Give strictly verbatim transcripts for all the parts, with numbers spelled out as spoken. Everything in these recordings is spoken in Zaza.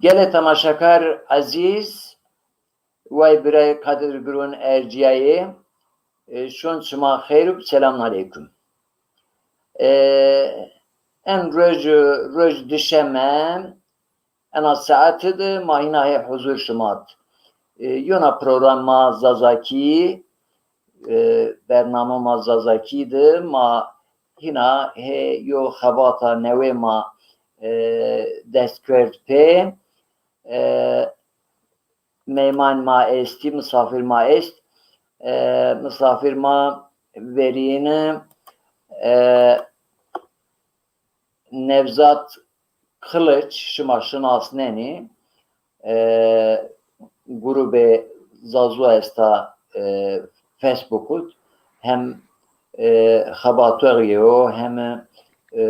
Gelê temaşakar ezîz, way birayê Kadir Gurun ercîyayê, e, şon şima xeyr û selamun aleykum. E, en roj, roj dişeme, ena saete de ma hîna hê huzur şima d. E, yona programa Zazakî, e, bernama ma Zazakî de ma hîna hê yo xebata newê ma, e, dest kerd pê. E, meyman ma estî, misafir ma est. E, misafir ma verîne, e, Nevzat Kılıç, şima şinasnenî, e, grubê Zazu esta, e, Facebook û hem, e, xebatoxî yo, hem, e,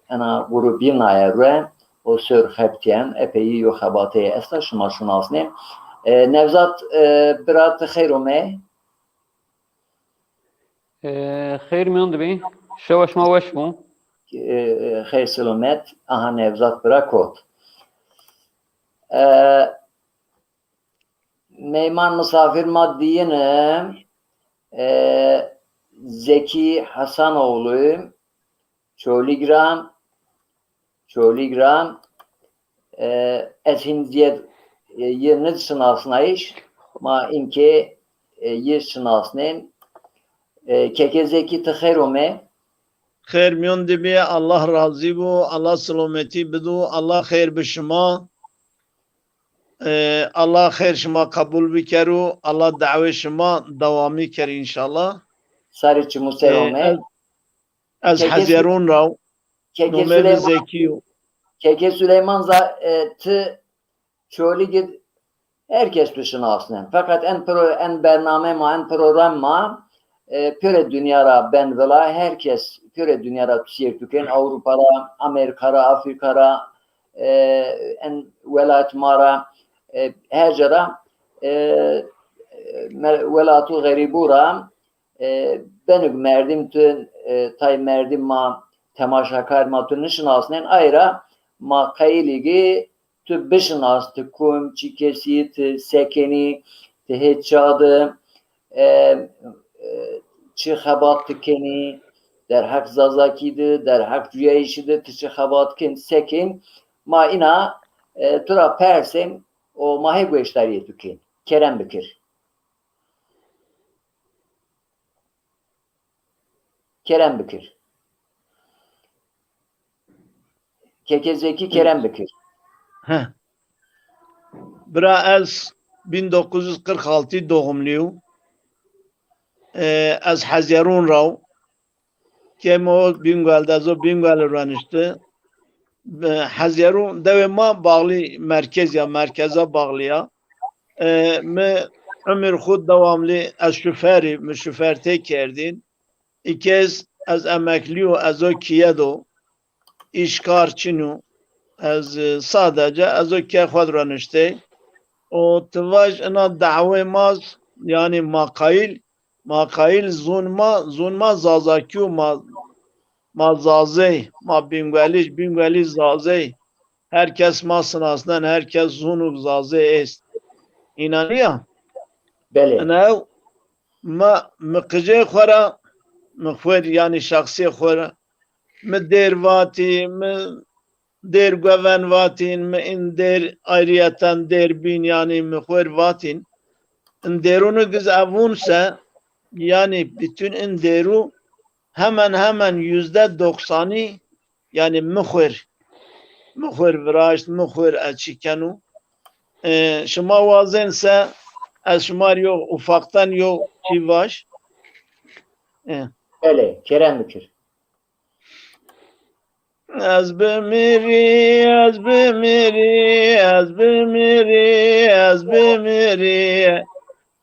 ena grubî naye rue, o sor xebtîyen, epeyî yo xebateyê esta, şima şinasnê. E, Nevzat, e, bira ti xeyr ome. E, xeyr mîyon de bî. Şewa şima weş bo. E, xeyr selamet. Aha Nevzat bira kot. E, meyman misafir ma diyine, e, Zeki Hasanoğlu, Çolîg ra, Çolîg ra, e, ez hîn zîyed, e, yi nid şinasnayîş, ma inkê, e, yi şinasnên. E, keke Zekî ti xeyr ome. Xeyr mîyon de bî, Allah razî bo, Allah silometî bido, Allah xeyr bi şima. E, Allah xeyr şima qebul bikero, Allah dawê şima dewamî ker înşallah. Sarê çimû ser ome. Ez Hezyeron ra w. Nomê mi Zekî yo. Keke Süleyman za, e, ti Çolîg id her kes tu şinasnen. Feqet en pro, en bername ma, en program ma, e, pure dinya ra ben vila, her kes pure dinya ra tu sêr tu kên, Ewropa ra, Amerîka ra, Afrîka ra, e, en welat ma ra, e, her ca ra, e, me-, welatû xerîbû ra, e, benug merdim tu, e, tay merdim ma, temaşakar ma tu nişinasnen, ay ra ma qeyilî ki tu bişinas, tu kum, çi kesî, tu se kenî, tu hê ça de, e, e, çi xebat tu kenî, derheq Zazakî de, derheq cuyayîşî de tu çi xebat ken, se ken, ma îna, e, tu ra persên û ma hê gueştarîyê tu kên. Kerem bikir. Kerem bikir. Keke Zekî kerem bikir. Heh. Bira ez bin dokuz yüz kırk altı doğumluyum. Ee, ez Hezyeron ra w. Kêm o Bingöl de, ez o Bingöl ronişti. Hezyeron dewê ma bağlı merkez ya, merkeza bağlı ya. E, mi umir xu devamlı ez şoförî, mi şoförtê kerdîn. Îkez ez emeklî yo, ez o kîye do. Îş kar çin o. Ez, e, sadece ez o kê xu de roniştê. O ti vaj ina dawê ma z, yanî ma qayîl, ma qayîl zûn ma, zûn ma Zazakî yo, ma, ma Zazey, ma Bingwelî, Bingwelî Zazey. Her kes ma sinasnen, her kes zûnûk Zazê est. Înanî ya? Belê. Enew ma, mi qicê xwu ra, mi xwu r, yanî şexsî xwu ra, mi dêr vatî, mi dêr guven vatîn, mi în dêr ayrıyeten dêr bîn, yanî mi xwu r vatîn. În dêrûnû giz evûn se, yanî bütün în dêrû hemen hemen yüzde doksanî, yanî mi xwu r, mi xwu r viraşt, mi xwu r ez çi kenû. E, şima wazên se ez şima r yo ufaktan yo çî vaj. E. Belê, kerem bikir. Ez bimirî, ez bimirî, ez bimirî, ez bimirî.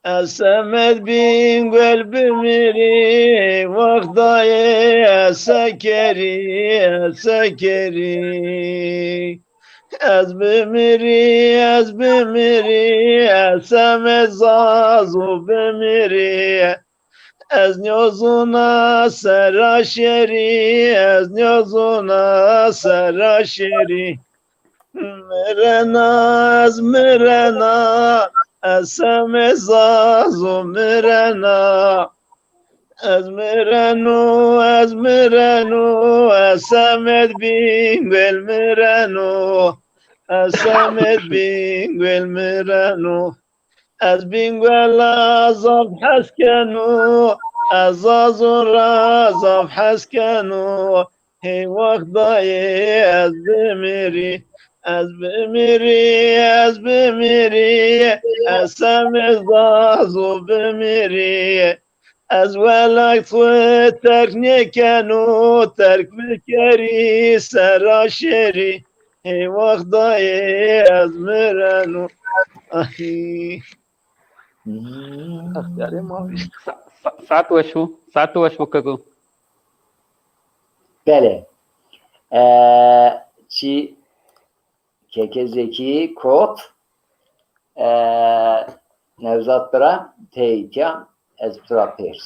Ez semed Bingwel bimirî, wext dayê ez se kerî, ez se kerî. Ez bimirî, ez bimirî, ez semed Zazû bimirî. Ez nîyo zûna sera şêrî, ez nîyo zûna sera şêrî. Mirena, ez mirena, ez semê Zazo mirena. Ez mireno, ez mireno, ez semed Bîngol mireno. Ez semed Bîngol mireno. Ez Bîngola zaf hes keno, ez Zazo ra zaf hes keno. Hey wext dayê ez bimirî, ez bimirî, ez bimirî, ez semê Zazo bimirî. Ez welat xwu terk nêkeno, terk bikerî sera şerî. Hey wext dayê ez mireno. Ay. Hmm. Extiyarê ma. Sa-, sa-, saet weş bû. Saet weş bû keko. Belê. Ee, çi Keke Zekî kot, e, Nevzat bira, teyî ke ez tu ra pêrs.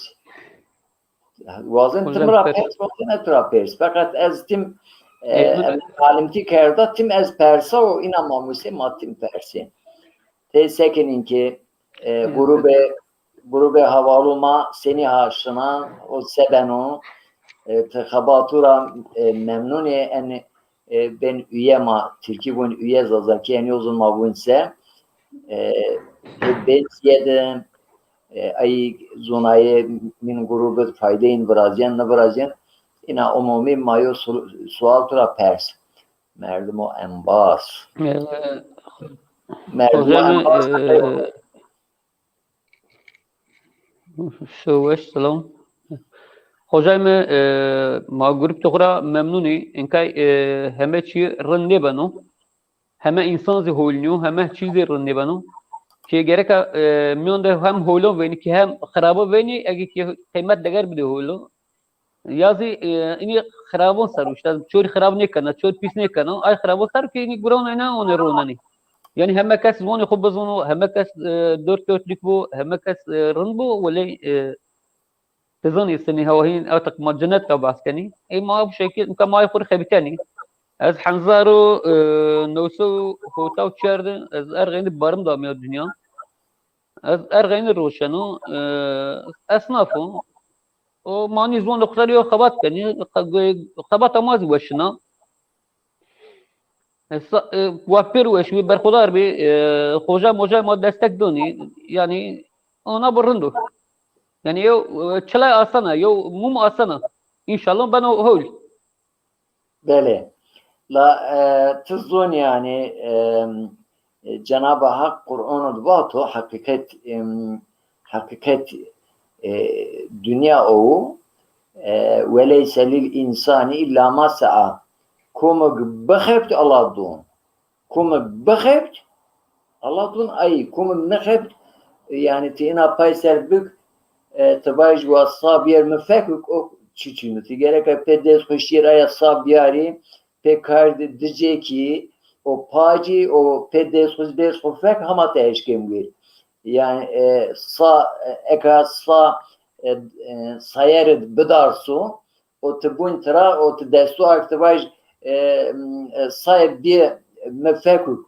Wazên tim ra pêrs, wazên ez tu ra pêrs. Feqet ez tim, e, ez talimtî kerda, tim ez persa û îna mamûsê ma tim persê. Tey sekinîn ki, e, grûbê, grûbê hevalû ma senî ha şinan û se beno, e, ti xebatû ra, e, memnûn ê, en, e, bên üye ma, tirkî vûn üye, zazakî en yo zûn ma vûn se, e, e, bên ziyede, e, ay zûnayê min grûbid faydeyîn virazyen, nivirazyen, îna umumî ma yo su-, sual tu ra pers. Merdimo embaz. Ee, Merdimo hocam, embaz. Ee, Şeweş, selam. Hocam, ee, ma grup to xura memnunî. Enkay, ee, heme çî rind nêbeno. Heme însan zî hol nîyo, heme çî zî rind nêbeno. Ki gereka, ee, mîyan de hem holo venî ki hem xirabo venî, egi ki qîmet deger bidê holo. Ya zî, e, înî xirabon ser o, îşte, çorî xirab nêkena, çor pîs nêkena. Ay xirabon ser ki înî guran ena onê ronenî. Yanî heme kes zonê xo bizono, heme kes, e, dört dörtlük bo, heme kes, e, rind bo, welê, e, ti zanî senî hewa hîn, artık ma cennet ra behs kenî. Ey ma bu şekil, muka ma ay xo rê xebitenî. Ez hezar û, e, new sey û hewta û çar de, ez Erxenî barim de amîya dinya. Ez Erxenî roşeno, e, esnaf o. O manî zon de xo ser yo xebat kenî, xe-, xebata ma zî weşina. E, sa-, e, wa pêr weş bî, berxudar bî, e, xoca moca ma destek donî, yanî ona bi rind o. Yanî yew, e, çilay asana, yew mum asana. Înşallah beno hewl. Belê. La, e, ti zonî yanî, e, e, Cenab-ı Hak Qur'onu di vato heqîqet, em, heqîqet, e, dinya o, e, "Ve leyse lil insani illa ma sea." Komik bixebt Allah don. Komik bixebt, Allah don ay, komik nixebt, yanî ti ina pay ser bik, e, ti vaj wa sa biyar mi fek uk, o çiçîno. Ti gereka pê dest xo şîr aya sa biyarî, pê kar di dicekî, o pacî, o pê dest xo, dest xo fek, hema ti eşkên wîr. Yanî, e, sa, e, eka sa, e, e, sayerî bidarso, o ti bûn tira, o ti desto ak ti vaj, e, e, saye bîye mi fekuk,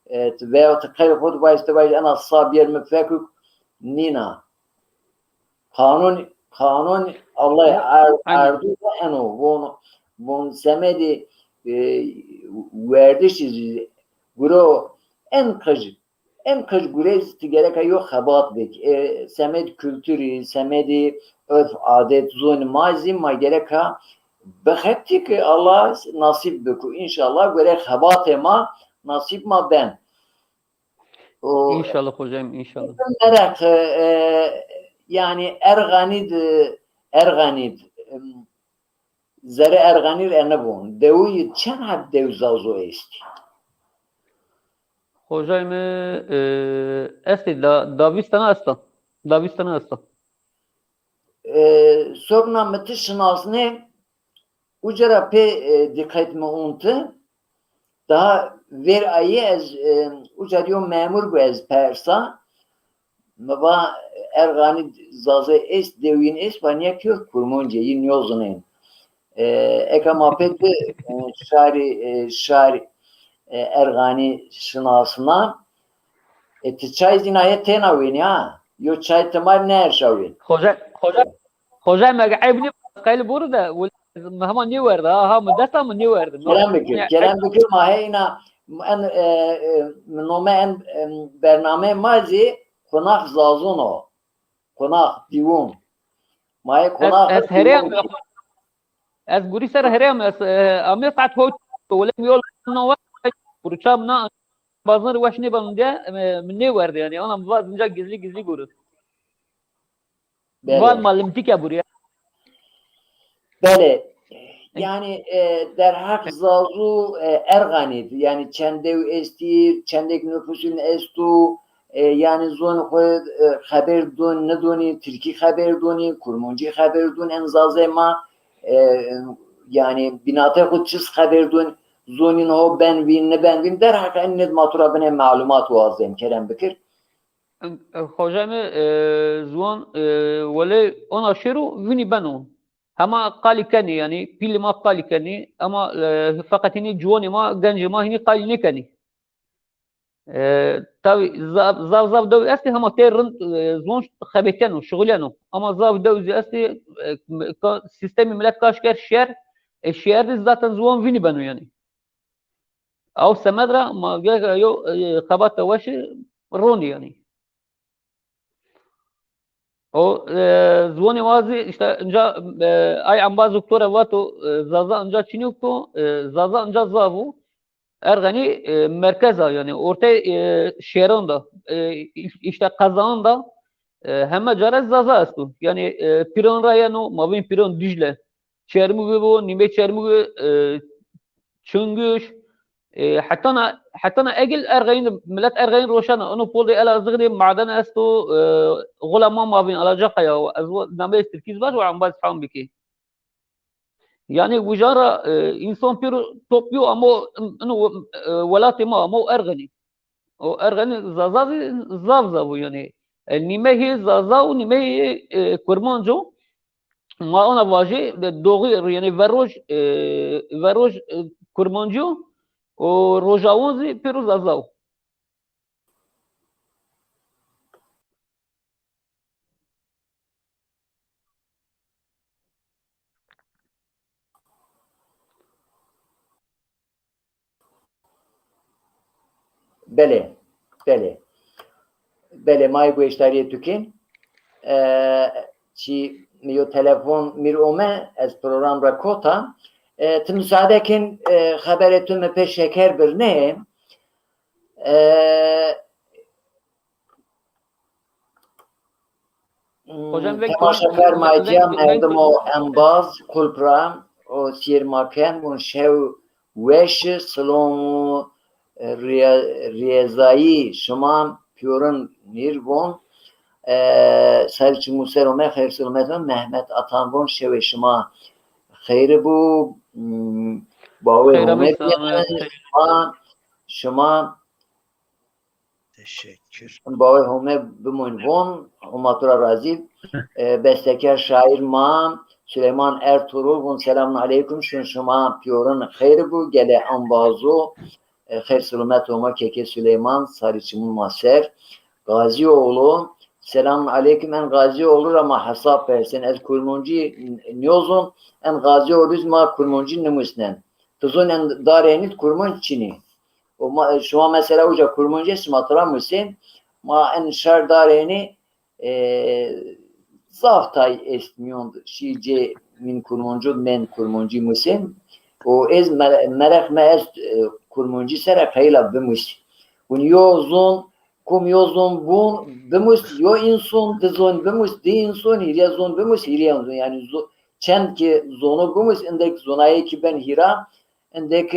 e, ti veya ti qey xo ti vaj, ti vaj ena sa bîyer mi fekuk, nîna. Qanun, qanun Allah er-, erdu da eno, von, von semedî, e, werdişî zî, guro en qij En qij gurey zî ti gereka yo xebat bik. E, semedî kulturî, semedî örf, adet, zonî ma zî ma gereka bixebtî ki Allah nasîb biku. Înşallah gore xebatê ma nasîb ma ben. O, înşallah hocam, înşallah. Mereq, e, yanî Erxanî di, Erxanî di, em, Zerê Erxenî rê nibon. Dewî çend heb dew Zazo estî? Hocayê mi, e, estî da, da vîst tane esta. Da vîst tane esta. E, sokna mi ti şinasnê, uca ra pê, e, dîqet mi unti. Daha ver ayê ez, e, uca yo memur bu ez persa. Mi va Erxanî Zazay est, dewîn est, va nîya kî yo Kurmancê, yî nîyozunên. E, eka ma pê di, e, şarî, e, şarî, e, erxanî şinasna. E, ti çay zî nahê têna wînî ha? Yo çay ti ma rê nêerşawîn. Xoca, xoca, xoca, me eg eyb nî qeyl bûrî de, wele mi hema nêwerde ha, ha mi desta mi nêwerde. Kerem bikir, kerem bikir, ma heyna en, e, e, mi nome en, e, bernameyê ma zî Qonax Zazûn o. Qonax, dîwûn. Ma yê qonax. Ez, ez herêm, ez gurî ser herêm, ez, e, amê saet hot, wele mi yol no wa, gurî çam na, bazın weş nêbeno de, e, mi nêwerde yanî, ana mi va inca gizlî gizlî gurî. Belê. Van malimtîke burî. Belê. Yanî, e, derheq Zazû, e, erxanî di. Yanî çend dew estî, çendêk nufusîn esto, e, yanî zonê xo, e, xeber don, nidonî, tirkî xeber donî, kurmancî xeber don, en zazê ma, e, yanî bînatê xo çi zî xeber don, zonîn ho ben vîn, niben vîn, derheq enî nê di ma to ra binê malumat wazên, kerem bikir. Xoca mi, e, ziwan, e, wele ona şêro vînî beno. Hema qalî kenî, yanî pîlê ma qalî kenî, ama, e, feqet hînî ciwanê ma, gencê ma hînî qalî nêkenî. E, tabî zaf, zaf, zaf dew estê, hema tê rind, e, ziwan xebetîyeno, şuxulîyeno. Ama zaf dew zî estê, e, ka-, sîstemê milet kaş kerd şer, e, şer de zaten ziwan vînî beno yanî. Ew semed ra ma gereka yo, e, xebata weşî ronî yanî. O, e, ziwanê ma zî îşte inca, e, ay embaz doktora vato, e, Zaza inca çinî yo ko, e, Zaza inca zaf o. Erxenî, e, merkez a yanî ortey, e, şeran da, e, îşte qezan da, e, heme care Zaza esto. Yanî, e, pîran ra yeno, mavên pîran Dîcle. Çermûge bo, nîmê Çermûge, e, Çingiş, e, hetana, hetana Egil erxeyin, milet erxeyin roşena. Ino pol de Elazığ de maden esto, e, Xula ma mavên Alacaqaya, ez nameyê tirkî zî vaj, embaz fam bikî. Yanî wijan ra, e, însan pêro top yo amo, ino, e, welatê ma amo erxenî. O erxenî Zaza zî zaf zaf o yanî. E, nîmeyê Zaza û nîmeyê, e, Kurmanc o. Ma ona vajê, e, doğî, yanî verroj, e, verroj, e, Kurmancî yo û rojawon zî pêro Zaza o. Belê, belê. Belê, ma yê gueştarîyê tu kên. E, çî mi yo telefon mi rê ome, ez program ra kota. E, ti musaade kên, e, xeberê tu mi pê şeker birnê. E, Hmm, temaşekar ma cîya merdimo embaz qulp ra o sîr ma ken, vûn şew weş, silom û rîye-, rîyezayî şima pîyorin nîr von. E, serê çimû ser ome, xeyr selamet ome. Mehmet Atan von şewê şima xeyri bo. Hmm, bawê Homê şima. Teşekkür. Bawê Home bimûn von, Homa tu ra razî. E, bestekar şaîr ma Süleyman Ertuğrul von selamun aleykum, şun şima pîyorin xeyr bo, gelê embazo, e, xeyr silomet Homa kekê Süleyman, sarî çimûn ma ser. Gazîoğlu, selamun aleykum, en Gazîoğlu ra ma hesab persên, ez kurmancî nîyozon, en Gazîoğlu zî ma kurmancî nimusnen. Ti zon en darê enî di kurmanc çinî. O ma, şima mesela uca kurmancî şima tira musên, ma en şar darê enî, e, zaf tay est mîyon şî cê mîn kurmancî, mên kurmancî musên. O ez mere-, mereq me est, e, kurmancî sere qeyla bimus. Vûn yo zon, kom yo zon vûn, bimus, yo înson, di zon bimus, di înson, hîrê zon bimus, hîrê zon. Yanî zo-, çend ki zono bimus, indek zonayê ki ben hîra, indek,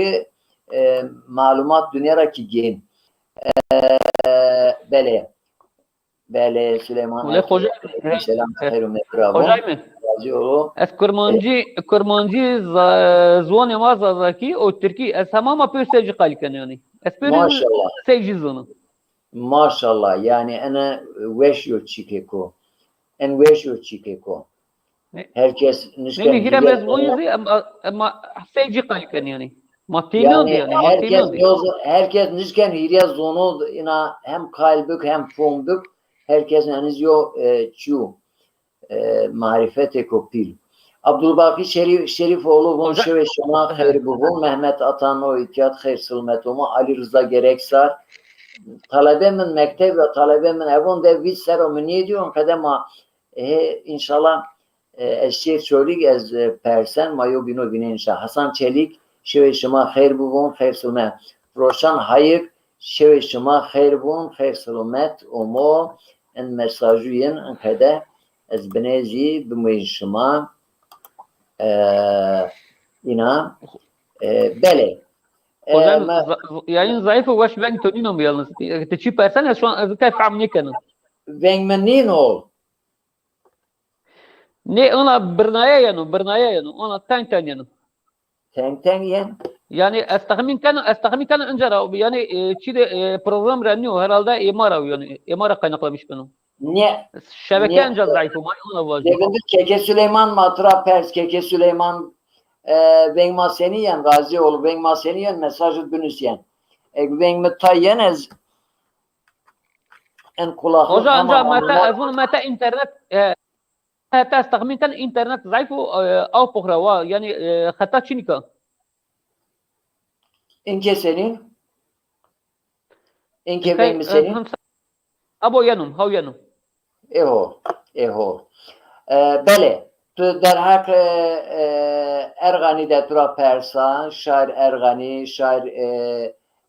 e, malumat dinya ra kî gên. E, belê. Belê, Süleyman. Wele xoca, selam, xeyr û mefra. Xocay mi? Razî olo. Ez kurmancî, kurmancî, za-, ziwanê ma zazakî û tirkî, ez hema ma pêro seycî qalî keno yanî. Ez pêro seycî zono. Maşallah, yanî ene weş yo çîkêko. En weş yo çîkêko. Her kes nişken. Nê, hîrê ez voyî zî, ema, ema seycî qalî keno yanî. Ma tênîyondî yanî, ma herkes tênîyondî. Yoz, herkes nişken hîrya zono, îna hem qal bik hem fom bik, herkes yanî yo, e, çiyo, e, marîfetêko pîl. Abdulbaqî Şerîf, Şerîfoğlu von, şewê şima xeyr bivon. Mehmet Atano, îtîyat xeyr silmet omo. Ali Rıza Gereksar. Talebe min mekteb ra, talebe min evon de vîst serr o mi nêdîyo, qede ma, e, înşallah, e, ez şêr Çolîg ez, e, persen, ma yo bîno vînên şa. Hasan Çelîk, şewê şima xeyr bivon, xeyr silmet. Roşan Hayik, şewê şima xeyr bivon, xeyr silmet omo. En mesajû yin, en qede ez binê zî bimûyên şima. E, îna, e, belê. E, Hocam, ma- za- yayın zayıf o, weş veng to nîno mi yalnız? E, ti çi persen, ez şu an ez kay fehm nêkeno. Veng mi nîno. Nê, ona birnaya yeno, birnaya yeno. Ona teng teng yeno. Teng teng yen? Yanî ez texmîn keno, ez texmîn keno inca ra, yanî, e, çi de, e, program ra nîyo, herhalde ê ma ra yanî, ê ma ra kaynaklamış beno. Nê. Şebeke nê, inca zayıf o, ma ona vajî. Devindir Keke Süleyman ma tu ra pers, Keke Süleyman, e, veng ma senî yen, razî ol, veng ma senî yen, mesaj binusîyen. Eg veng mi tay yen ez en kulak. Hoca, hema anca mete, ez vun mete internet, e, heta ez texmîn ken internet zayıf o, e, aw poxra wa, yanî, e, xeta çinika. Înke senîn? Înke veng mi senîn? Abo yenum, haw yenum. Eho, eho. E, belê, tu derheq, e, e, Erxanî de tu ra persa, şar Erxanî, şar, e,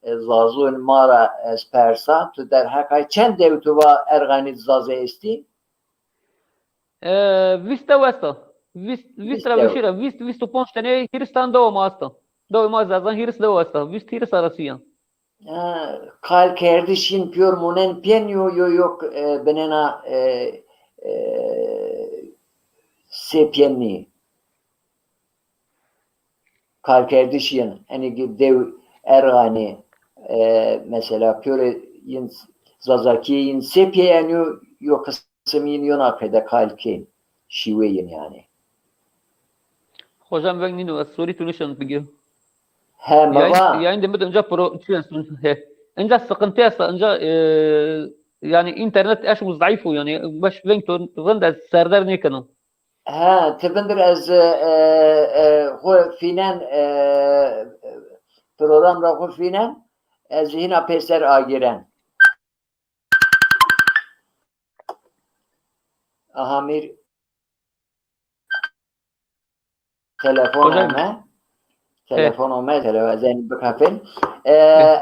e, Zazûn ma ra ez persa, tu derheqay çend dew tu va Erxanî Zazê estî? E, vîst dew esta. Vîst, vîst ra vîst dew. Vîşî ra, vîst, vîst û ponc tenê hîris tane dewa ma esta. Dewê ma Zazan hîris dewa esta. Vîst hîris arasî ya. Ha, kalkerdiş yin pîyor monen pîyen yo, yo, yok, e, binena, e, e, sê pîyen nî. Kalkerdiş yin, enî ki dew Erxanî, e, mesela pîyorê yin Zazakî yin sê pîyen yo, yo kısım yin yona qede kalkên, şîwê yin yanî. Hocam veng nîno, ez sorî tu nişan bigî. He, ma va. Yayın, yayın de mi de inca pro-, çi esto? He. Inca sıkıntı esta, inca, e, yanî internet eşmo zayıf o, yanî baş veng to rind ez serdar nêkeno. He, ti bindir ez, e, e, xwu fînen, e, program ra xwu fînen, ez hîna peyser agêren. Aha, mîr telefon ome. Telefon ome, telefon, ez eni bikafên. E,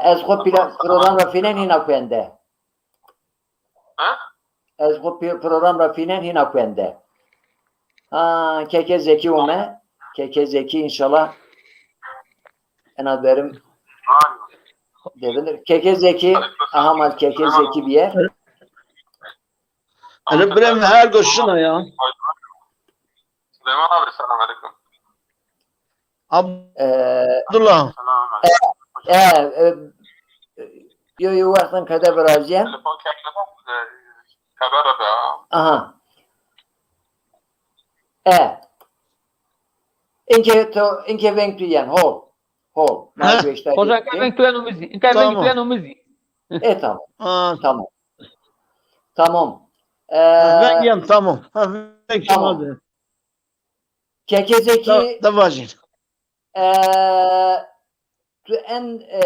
ez xwu pla-, program ra fînen hîna kuende. Ha? Ez xwu pi-, program ra fînen hîna kuende. Ha, Keke Zekî ome. Keke Zekî înşallah. Ena derim. Devindir. Keke Zekî, aha ma Keke Zekî bîyer. Alo, birem her goşuna ya. Süleyman abi, selam aleyküm. Ab-, e, Abdullah. Selam aleyküm. E, e, e, yo, yo, wextan kede virazîyen. Telefon kerdin, e, xeber de. Aha. E. Înke to, înke veng tu yen, hol. Hol. Ha? Hocam, înke veng tu yen o mi zî. Înke veng tu yen o mi zî. E, tamam. Ha. Tamam. Tamam. E, ha, veng yen, tamam. Ha, veng tamam. Keke Zekî, da, da vajî. E, tu en, e,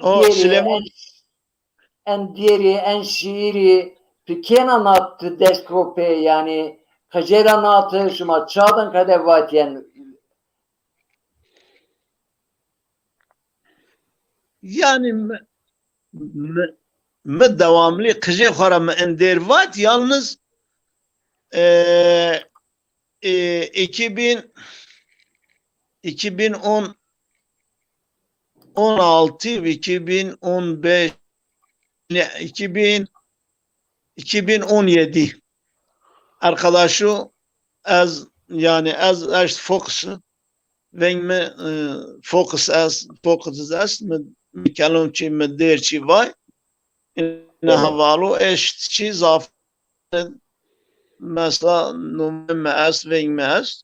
o dêrî, Süleyman. En, en dêrî, en şîîrî tu kêna nat, tu dest ro pê, yanî qijê ra nat, şima çadan qede vatîyen? Yanî mi, mi, mi dewamlî qijê xo ra mi en dêr vat, yalniz, e, e, iki bin, iki bin on, on altı, iki bin on beş, ne, iki bin, iki bin on yedi. Arkadaşu ez, yanî ez eşt Fox, veng mi, e, Fox est, Fox est, mi, mi kelom çi, mi dêr çi vay. Ina hevalu eşt çi zaf, mesela nome mi est, veng mi est.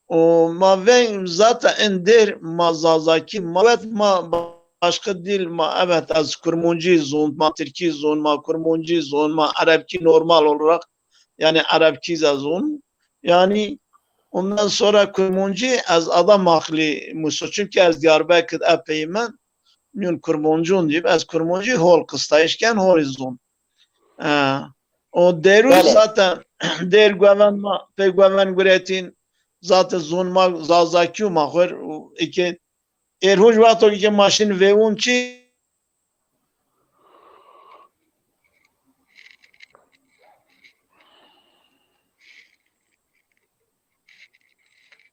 O ma veng zaten in der ma Zazaki ma vet ma başka dil ma evet ez Kurmancî zon, ma Tirkî zon, ma Kurmancî zon, ma Erebkî normal olarak yani Erebkî ze zon. Yani ondan sonra Kurmancî ez adam akli muso çünkü ez Diyarbekir epey men mîyon Kurmancî on dîb ez Kurmancî hol qistayış ken hol zon. E, o derû Belê. Zaten der guven ma pê guven guretîn zaten zon ma Zazakî û ma xwer eke êr hoj wexto ke ma şin vewun çi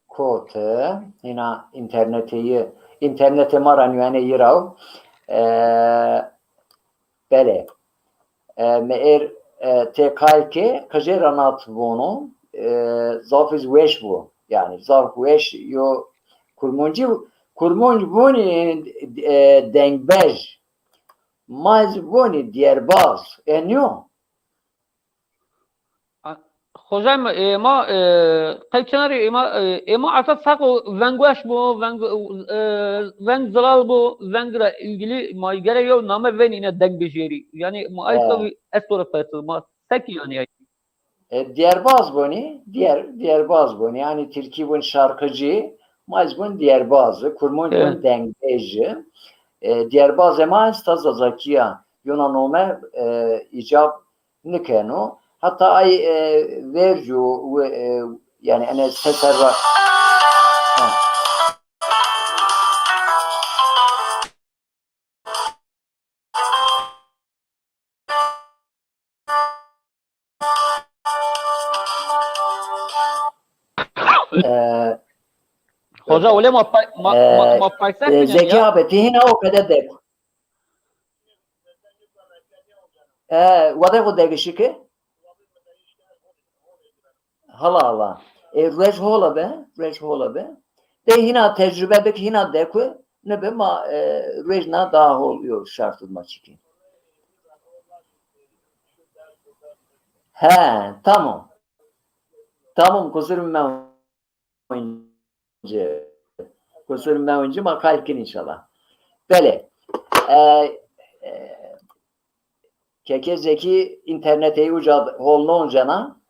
Kote, hîna înternetê yi, înternetê ma ra nîyanê yi raw. E, belê. E, mi êr, e, tê kay ke qijê ra nat vono, e, zaf iz weş bo. Yanî zaf weş yo kurmoncî, kurmonc vonî, e, dengbej. Ma iz vonî dîyerbaz. E, nîyo? Hocam, e, ma, e, qey çinarî, e, ma, e, e, ma esas heqo veng weş bo, veng, e, veng zilal bo, veng ra ilgili ma gere yew name venî îne dengbêjêrî. Yanî ma ay tabi ez to ra persil, ma seki yanî ay. E, dîyerbaz bonî, dîyer, dîyerbaz bonî. Yanî tirkî bon şarkıcı, ma iz bon dîyerbaz, kurmonc bon dengbêji. E, dîyerbazê ma esta Zazakîya. Yona nome, e, îcab nikeno. Heta ay, e, vercu, e, yani ene seser ra. Ha. E, Hoca, öyle ma pay, ma, ma, ma paysa e, Zeki abi, ti hina o kadar de. E, wade xo degişi ki? Hala hala. E, ruej hola be, ruej hola be. De hina tecrübe bik, hina deku, ne be ma, e, ruej na daha hol yo şart ma çiki. He, tamam. Tamam, kusur me Kusur mewinci ma kay kin înşallah. Belê. E, e, Keke Zekî înternetê uca hol noncena.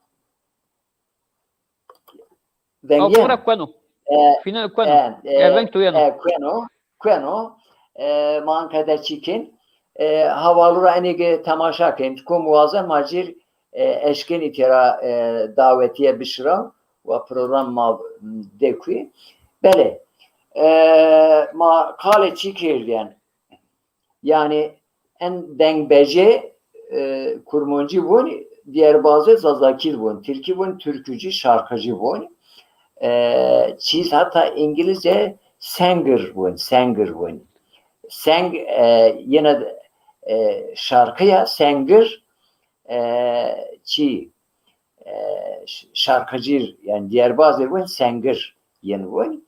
Vengê. Kura kueno. E, Fine kueno. E, e, veng tu yeno. E, kueno. Kueno. E, ma ankede çikin. E, havalu ra enî ge temaşa kin. Kom wazen ma cir e, eşkenî têra, e, dawetîye bişira wa program ma, m, dekuyî. Belê. E, ma qalê çi kerdîyen? Yanî en dengbejê, e, kurmoncî vûn, dîyerbazê zazakî vûn, tirkî vûn, türkücü, şarkıcı vûn. E, çîz heta îngilizce singer vûn, singer vûn. Seng, e, yine, e, şarkıya singer, e, çi, e, ş-, şarkıcı, yani dîyerbazê vûn singer yin vûn.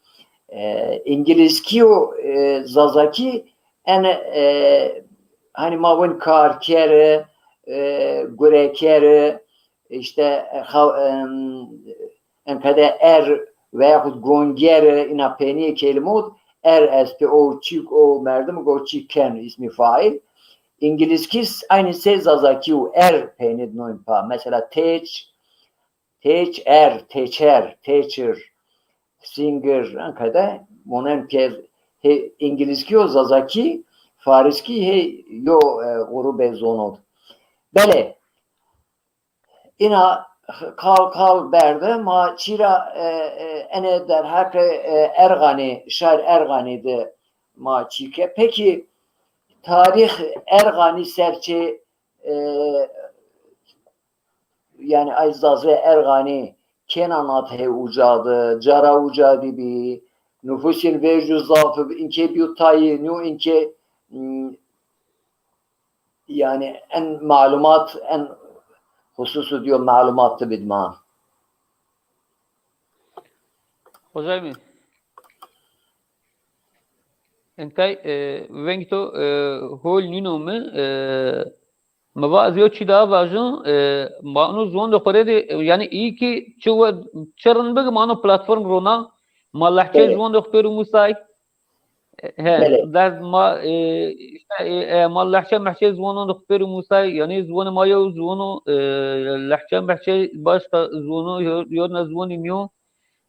E, îngilizkî û, e, zazakî en, e, hani ma vûn karker, e, gureker, işte, e, ha-, em, enqede er veyahut gonger, îna peynîyê kelîmot er estê, o çîk, o merdim, o çîk ken, îsmî faîl. Îngilizkî s-, aynî sey zazakî û er peynî di noyn pa. Mesela teç, teç er, teçer, teçir, singer, enqede monen ke he, îngilizkî û zazakî, fariskî hey yo, e, grubê zonod. Belê, Îna qal qal berde ma çîra, e, e, ene derheqê, e, Erxanî, şair Erxanî de ma çîke. Pekî tarîx Erxanî ser çê, e, yanî ay zazê Erxanî kêna nat hê uca de, cara uca de bî, nufusîn vercu zaf bi, inkê bîyo tayî, nîyo inkê, m, Yanî en malumat, en hususu diyor malumatlı bir ma. Hocam, entay, e, veng to, e, hol nîno mi, e, Mi va ez yo çî daha vajin, e, ma ino ziwan de xo rê de, e, yanî iyi ki çi we-, çi rind bigi ma ino platform rona, ma lehçe Belê. ziwan de xo pêro musay. E, he, Belê. derd ma, e, işte, e, e, ma lehçe mehçe ziwanan de xo pêro musay, yanî ziwanê ma yew ziwano, e, lehçe mehçe başka ziwano, yo-, yorna ziwanî miyo.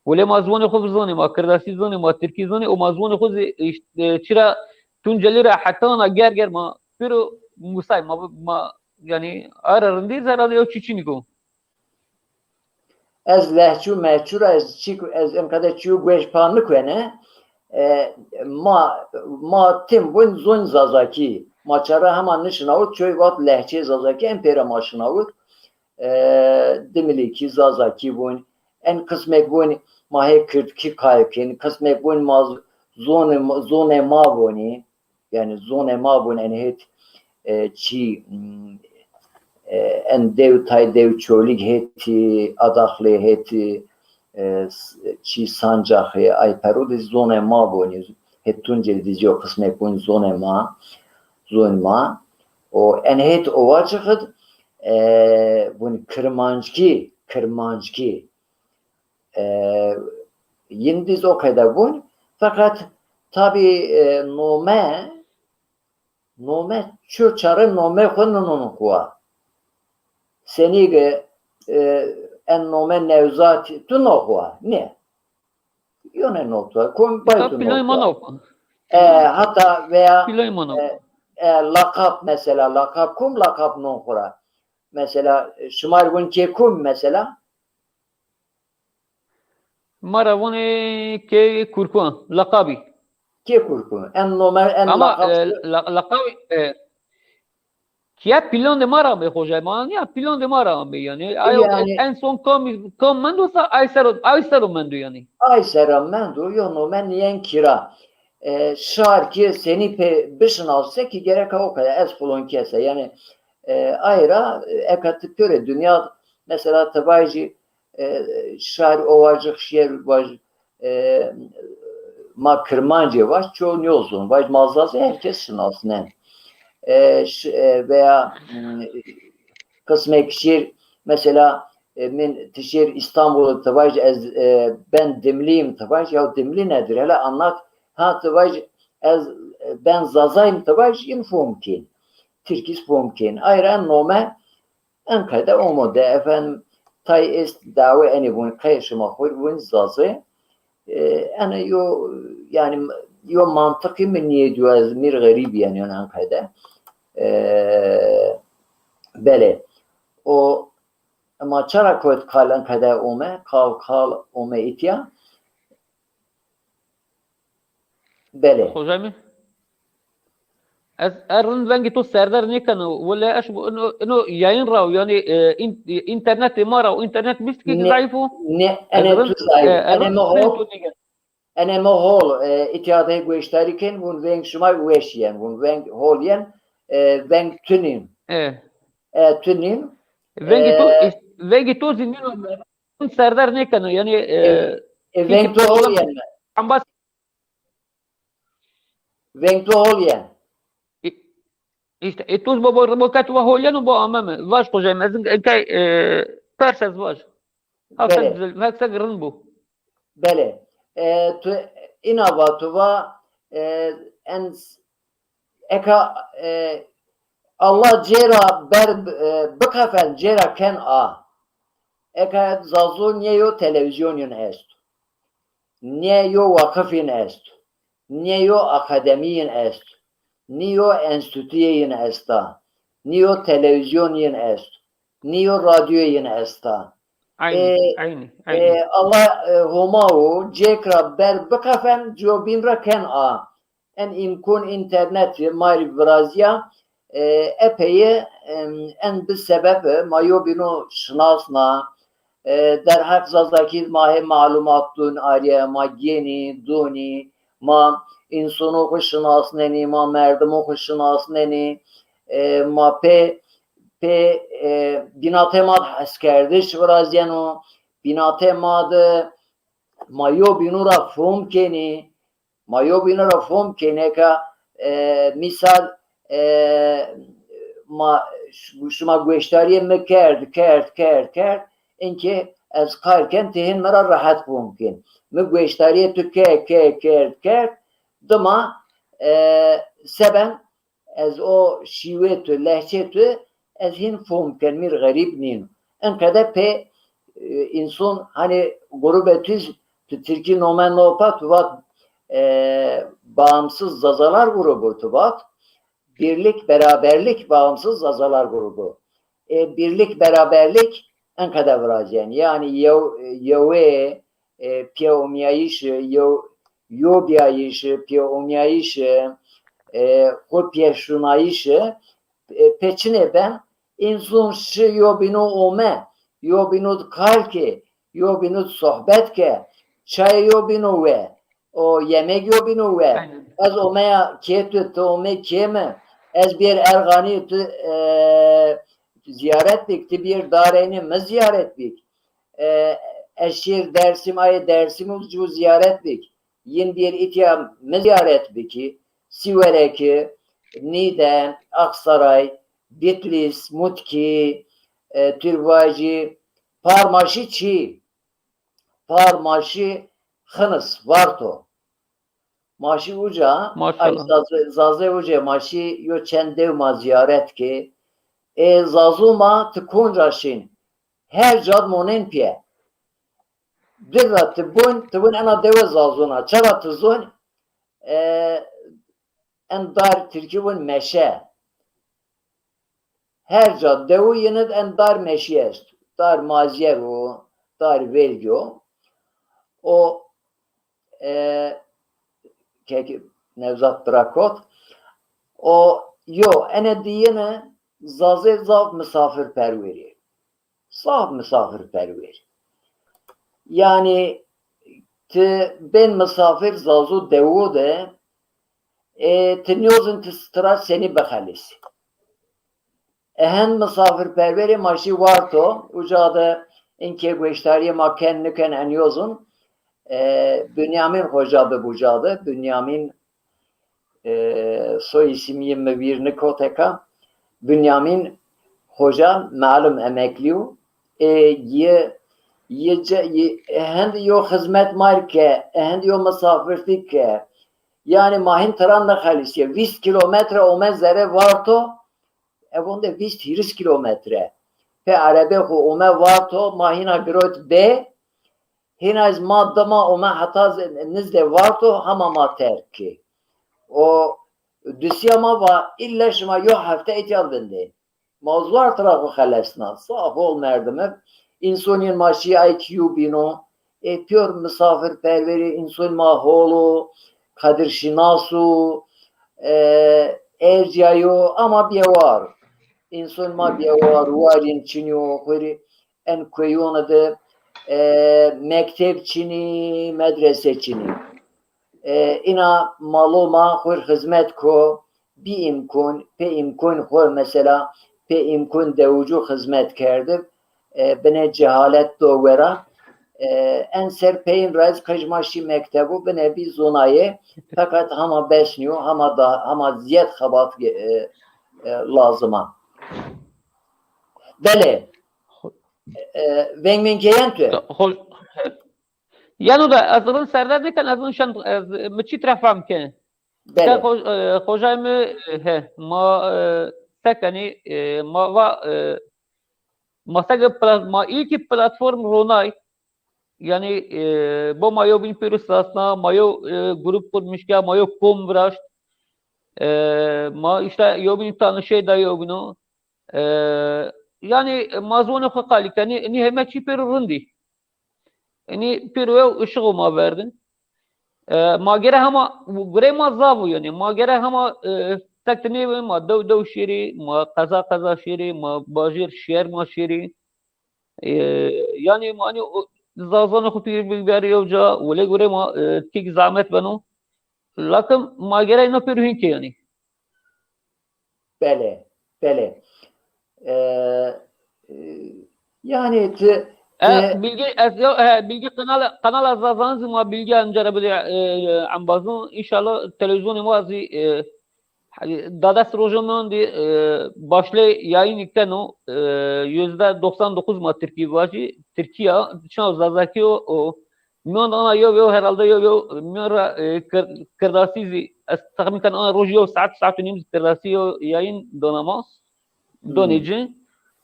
Wele ma ziwanê xo zanê, ma kirdasî zanê, ma tirkî zanê û ma ziwanê xo zî, işte, e, çira Tuncelî ra heta na ger ger ma pêro musay, ma, ma, yanî, ara rindî zeralê yew çî çinîk o. Ez lehçû mehçû ra ez çîk, ez enqede çîyo gueş pa nikuene. E, ma, ma tim bun zon Zazakî. Ma çara hema nişinawit, çoy vat lehçê Zazakî en pêra ma şinawit. E, Dimilîkî, Zazakî bun. En qismek bun ma hê Kirdkî qayil kên, qismek bun ma z-, zonê, zonê ma bonî. Yanî zonê ma bun en hêt, e, çî, m, e, en dew tay dew Çolîg hêtî, Adaxlê hêtî, e, s-, çî Sancaxê, ay pero de zonê ma bonî. Hêt Tunceli de zî yo qismek bun zonê ma, zon ma. O en hêt Ovacixi d, e, bun Kirmanckî, Kirmanckî. E, yin dîz o qeyde bun. Feqet tabî, e, nome, nome ço çare nome xo ninono xo wa. Senî ke, e, en nome Newzat tu no xo wa. Nê. Yone nokta. Kom bay Tab tu planê ma nokta. nokta. E, hata veya Planê ma nokta. e, e, lakap mesela. Lakap kom lakap non xo ra. Mesela, e, şima rê vun kê kom mesela? Ma ra vonê kê Kurkun, laqabî. Kê Kurkun. En nome, en Ama, laqab e, la-, laqabî, e, kiye plan de ma ra bê, xocay ma, ya plan de ma ra bê, yanî. Ayo, Yanî en son kam, kam mendo sa, ay sero, ay sero mendo, yanî. Ay sera mendo, yo nome niyen kira. E, şar ki senî pê bişinase ki gereka o kadar, ez filon kese. Yanî, e, ay ra, e, eka ti pêro dinya, mesela ti vajî, e, şar Ovacix şiyer vaj, e, ma Kirmancê vaj, çoğu niyozun. Vaj ma Zazê herkes şinasnen. E, ş-, e, veya, m, qismek şiir, mesela, e, min ti şiir İstanbul'u ti vaj ez, e, ben Dimliyim ti vaj, ya Dimli nedir? Hele anlat. Ha ti vaj ez, e, ben Zazayım ti vaj, yin fom kên. Tirkîs fom kên. Ayra nome En qede omo de, efendim, tay est dawe enê vun, qey şima xo vun Zazê. E, ene yo, yani, yo mantıqî mi niyediyo ez mir xerîb yani, yani en qede. E, belê. O, ma çara kot qal en qede ome, qal, qal ome itya. Belê. Xocay mi? Ez, ez rind vengê to serdar nêkeno. Wele ez bu ino, ino yayın ra, yani, e, in-, internetê ma ra, internet bîst ki Ne, zayıf o. Ne, Ez ene rind, tu zayıf. e, ez Ene rind mi veng hol, to nêgen. Ene mi hol, e, îtîyadê gueştarî ken, vun veng şima weş yen, vun veng hol yen, e, veng tunîn. E. E, tunîn. Vengê to, E, e, vengê to zî nîno, serdar nêkeno, yani, e, e, e, çünkü veng to hol problem yen mi? Ambas Veng to hol yen. İ-, işte, e, tuz bo, bo, bo ket wa hol yen û bo ameme. Vaj xocay mi, ez in-, inkay, e, pers ez vaj. Hak sek Belê. güzel, hak sek rind bu. Belê. E, tu, ina va tu va, e, en s-, eka, e, Allah cêra ber, e, bikafen cêra ken a. Eka Zazo nê yo televîzyon yin est. Nê yo waqif yin est, nê yo akademî yin est, nî yo enstîtuyê yin esta, nî yo televîzyon yin est, nî yo radyoyê yin esta. Aynî, E, aynî, aynî. e, Allah, e, Homa wo cêk ra ber bikafen, ciyo bîn ra ken a. En îmkûn înternet ma rê virazîya, e, epeyê, em, en bi sebeb ma yobîno şinasna, e, derheq Zazakî ma hê malumat dûn arîye, ma gênî, dûnî, ma însono xwu şinasnenî, ma merdimo xwu şinasnenî, e, ma pê, pê, e, bînatê ma de heskerdiş virazîyeno, bînatê ma de ma yobîno ra fom kenî, ma yobîno ra fom kenê ka, e, mîsal, e, ma, şima gueştariyê mi kerd, kerd, kerd, kerd, inkê ez qayl ken ti hên mi ra rehet fom kên. Mi gueştariyê tu ke, ke, kerd, kerd, dima, e, seben ez o şîwê tu, lehçê tu, ez hîn fom ken, mi rê xerîb nîno. Enqede pê, e, înson, hani, grubê tu, tu tirkî nome no pa, tu vat, e, bağımsız Zazalar grubu tu vat, birlik, beraberlik, bağımsız Zazalar grubu. E, birlik, beraberlik enqede viracên. Yanî yew, yewê, e, pîyeomîyayîşi, yew, yobîyayîşi, pîyeomîyayîşi, e, xwu pîyeşunayîşi, e, pê çinê ben, înson şi yobîno ome, yobîno di kal ke, yobîno di sohbet ke, çayê yobîno we, o yemek yobîno we. Aynen. Ez omeya kê tu, tu omê kê mi? Ez bêr Erxanî, tu, e, ziyaret bik, ti bêr Dareynî, mi ziyaret bik. E, ez şêr Dersim, ayê Dersim û cu ziyaret bik. Yin bêr îtya mi ziyaret bikî. Sîwereki, Nîde, Aksaray, Bitlîs, Mutkî, e, tu rê vajî, Parmaşî çî, Parmaşî, Xinis, Varto. Ma şî uca, ay Maşallah. Zazê, Zazê uca ma şî, yo çend dew ma ziyaret kê. Ê Zazû ma ti konca şîn? Her cad monên pîye. Dir ra ti bûn, ti bûn ena dewe Zazûn a. Çara ti zûn? E, en dar tirkî vûn meşe. Her ca dewu yin id en dar meşî est. Dar mazyer o, dar velg o. O, e, kek Nevzat bira kot. O, yo, ene di yin id Zazê zaf misafirperwer ê. Zaf misafirperwer. Yanî ti bên misafir Zazû dewu de, e, ti nîyozin ti stra senî bixelisî. E, hend misafirperwerê ma şî Warto, uca de inkê gueştariyê ma ken niken en nîyozin, e, Bünyamin Xoca bib uca de. Bünyamin, e, soy îsim yi mi vîr nikoteka. Bünyamin Xoca malim emeklî yo. E, yi, yi, yi, hend yo xizmet ma rê ke, hend yo misafirtî ke. Yanî ma hîn tira nixelisîye. Vîst kîlometre ome zerê Varto, e, vonde vîst hîris kîlometre. Pê erebê xwu ome Varto, ma hîna girot bê, hîna iz ma dima ome heta z-, nizdê Varto, hema ma terk kê. O dusîya ma va, îlle şima yo hefte îtya vindên. Ma zuar tira xwu xelesna. Zaf hol merdim ib. Însonîn ma şî I Q bîno. E, pîyor misafirperwerî, înson ma hol o, qedirşînas o, e, ercîyayo, ama bêwar. Înson ma bêwar, warîn çinî yo, xwirî en kueyûn de, e, mekteb çinî, medrese çinî. E, îna malo ma xwir xizmet ko, bî îmkon, pê îmkon xwu mesela, pê îmkon dewicû xizmet kerdib. E, binê cehalet do wera. E, en ser peyîn ra ez qij ma şî mektebû, binê bî zonayê, feqet hema bes nîyo, hema da, hema zîyed xebat ge-, e, e, lazim a. Belê. E, veng meng keyên tu? Ho-, Yeno de ez rind serderd niken, ez rind şen, ez, mi çî tira fehm ke. Belê. Te xo-, e, xocay mi, e, he, ma, e, sekenî, e, ma va, e, ma seke pla-, ma ilkî platform ronay, yanî, e, bo ma yo bîn pêro sasna, ma yo, e, grup kurmuşka, ma yo kom viraşt, e, ma işte yo bîn tanışey da yo bîno, e, yanî ma zonê xo qalî kenî, nî heme çî pêro rindî. Yanî pêro ew ışığo ma verdin. E, ma gere hema, gurey ma zaf o yanî. Ma gere hema, e, tek de nêbi, ma dew dew şêrî, ma qeza qeza şêrî, ma bajêr şêr ma şêrî. E, yanî ma hanî o, zazanê xo pîr biberî yew ca, wele gurey ma, e, kek zahmet beno. Lakin ma gere ina pêro hîn ke yanî. Belê, belê. E, e, yanî ti, e, Bilgi, ez, yo, e, Bilgi kanal, kanala Zazan zî ma Bilgi ancare bide, e, embazon. İnşallah televizyonê ma zî, e, Dadest rojo mi ondî, e, başlê yayînî keno, e, yüzde doksan dokuz ma Tirkî vajî, Tirkîya, çaw Zazakî o, o. Mi onda ana yew yew herhalde yew yew, mi ra, e, Kir-, Kirdasî zî, ez texmîn ken ana rojî yew saet, saet û nîm zî Kirdasî yew yayîn dona ma. Donê ci.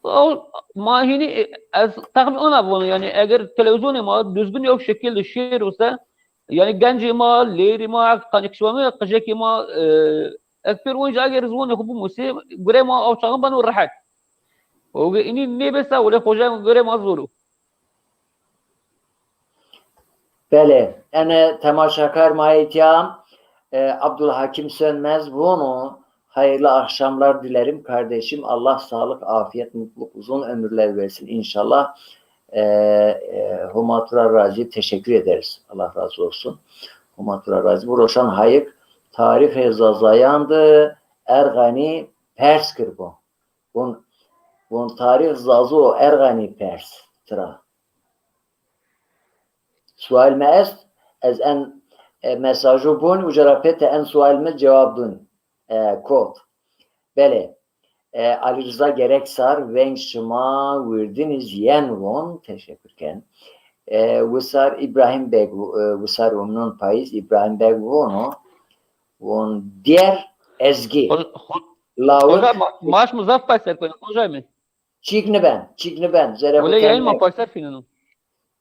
O, ma hînî, e, ez texmîn ona vano, yanî eger televîzyonê ma düzgün yew şekilde şêro se, yanî gencê ma, lêrê ma, qanîkşiwa mi, qijekê ma, e, ez pêr onca eger ziwanê xwu bimusê, gurê ma aw çaxan beno rehet. O ge înî nêbesa, wele xoca gurê ma zor o. Belê, ene temaşakar ma ê tîya, e, Abdülhakim Sönmez vono, hayırlı akşamlar dilerim kardeşim. Allah sağlık, afiyet, mutluluk, uzun ömürler versin inşallah. E, e, Homa tu ra razî, teşekkür ederiz. Allah razı olsun. Homa tu ra razî. Bu Roşan Hayık, tarîxê Zazayan de Erxenî pers kir bo. Von, von tarîx Zazo Erxenî pers tira. Sual mi est, ez en, e, mesajû bûn, uca ra pete en sual mi cewab dûn. E, kot. Belê. E, Ali Rıza Gereksar, veng şima wirdinî zîyen von, teşekkür ken. E, Wisar İbrahim Beg, e, Wisar Umnun Payiz, İbrahim Beg vono, von diğer ezgi. Ho-, ho-, Lawik. Hoca, ma-, maaş mı zaf payser koyun, hoca mı? Çîk niben, çîk niben. Zerê xo teng mek. Wele yayın ma payser fîneno.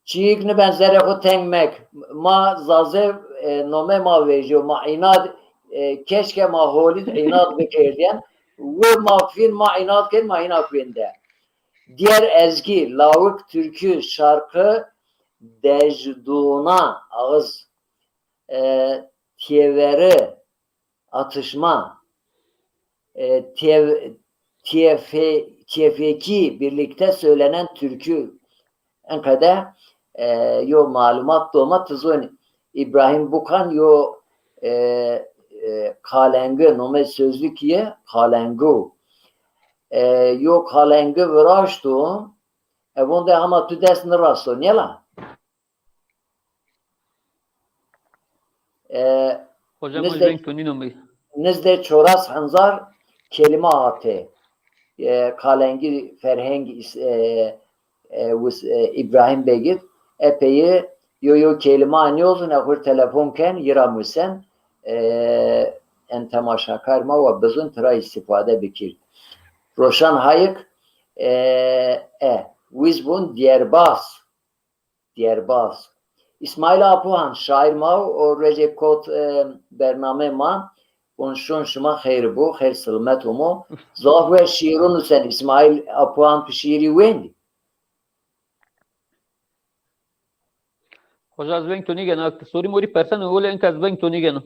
Çîk niben, zerê xo teng mek. Ma Zazê, e, nome ma vejîyo, ma înad, e, keşke ma holî de înad bikerdîyen. We ma fîn, ma înad kên, ma hîna kuên de. Diğer ezgi, lawik, türkü, şarkı, dejdûna, ağız, e, tiyeveri, atışma, e, tev-, tefe-, tefeki, birlikte söylenen türkü. Enqede, e, yo malumat doma tizon. İbrahim Bukan yo, e, e, kalengi, nome sözlük ye, kalengu. E, yo kalengi viraşto, e, vonde hama tu dest nirasto, nêla? E, Hocam, nizdê, veng to nîno mi? Nizdê çoras hezar kelîme ate. E, kalengî ferheng îs-, e, e, wis-, e, İbrahim Begî epeyî yo yo kelîme anîyozun, e, xur telefon ken, yira musen, e, en temaşakar ma wa bizun tira îstîfade bikir. Roşan Hayık, e, e, wiz bun Diyarbas. Diyarbas. İsmail Apuhan, şair ma o, o rejê kot, e, bername ma, on şon şima xeyr bu, xeyr silmet umo. Zaf we şiiru nusen, İsmail Apuhan tu şiirî wendî? Hoca, ez veng to nîgena, sorî morî perseno, wele enka ez veng to nîgena.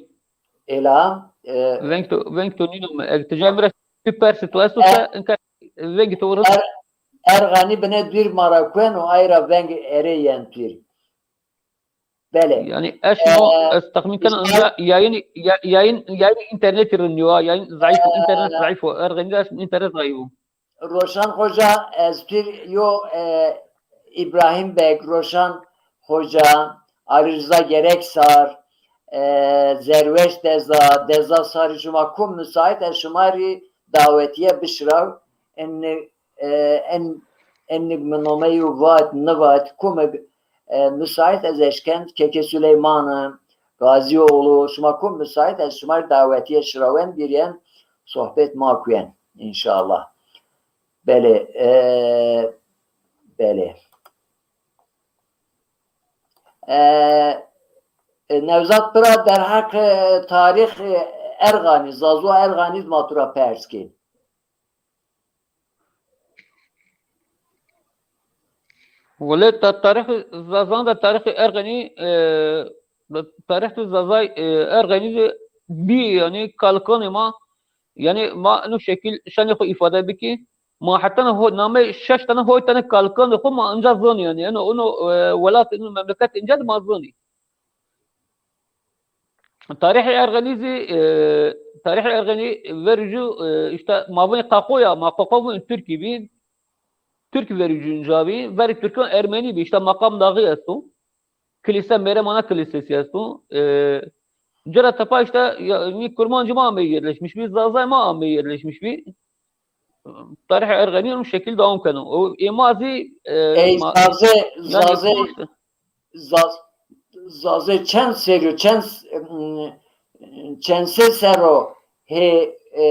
Ela, e, Veng to, veng to nîno mi. Eg ti cayê mi ra tu persê to esto se, enka vengê to rind. Er-, Erxanî bine dûr ma ra kueno, ay ra veng erê yen dûr. Belê. Yani ez şima, e, ez texmîn kena, înca yayın, ya-, yayın, yayın internetî rind yo, yayın zayıf o, internet zayıf o. Erxenî de ez internet zayıf o. Roşan Xoca, ez pîr yo, e, İbrahim Beg, Roşan Xoca, Ali Rıza Gereksar, e, Zerweş Deza, Deza Sarı, şima kum müsait, ez şima rî dawetiye bişiraw. En, e, en, en mi nomeyu vat, nivat, kumig, e, müsait ez eşkend, Keke Süleyman'ı, Gazioğlu, şima kum müsait, ez şima rî dawetiye şirawen, bîryen sohbet ma kuyen, inşallah. Belê, e, belê. E, e, Nevzat, pira derheq, e, tarîx, e, Erxanî, Zazo Erxanî ma tu ra pers kên. Wele ta-, tarîxê Zazan de, tarîxê Erxenî, e, tarîxê Zazay, e, Erxenî de bî, yanî kalikanê ma, yanî ma ino şekil şenê xo îfade bikî. Ma hetana ho-, nameyê şeş tane, hoy tane kalikanê xo ma inca zonî, yanî eno, ino, e, welat, ino memleket inca de ma zonî. Tarîxê Erxenî zî, e, tarîxê Erxenî verî ju, e, îşte ma vûn Qaqo ya, ma Qaqo vûn Tirkî bî. Tirk verî ju inca bî. Verî Tirkan Ermenî bî. Îşte Maqam Dağı esto. Kilîse Mêremana Kilîsesî esto. E, Cira tepa işte, ya, nî Kurmancî ma ameyî yerleşmiş bî, Zazay ma ameyî yerleşmiş bî. Tarîhê Erxenî o şekil dewam keno. O ê ma zî, e, Ey ma, Zazê, yanî Zazê, Zaz-, Zazê çend serî yo, çend, çend sey serr o hê, e,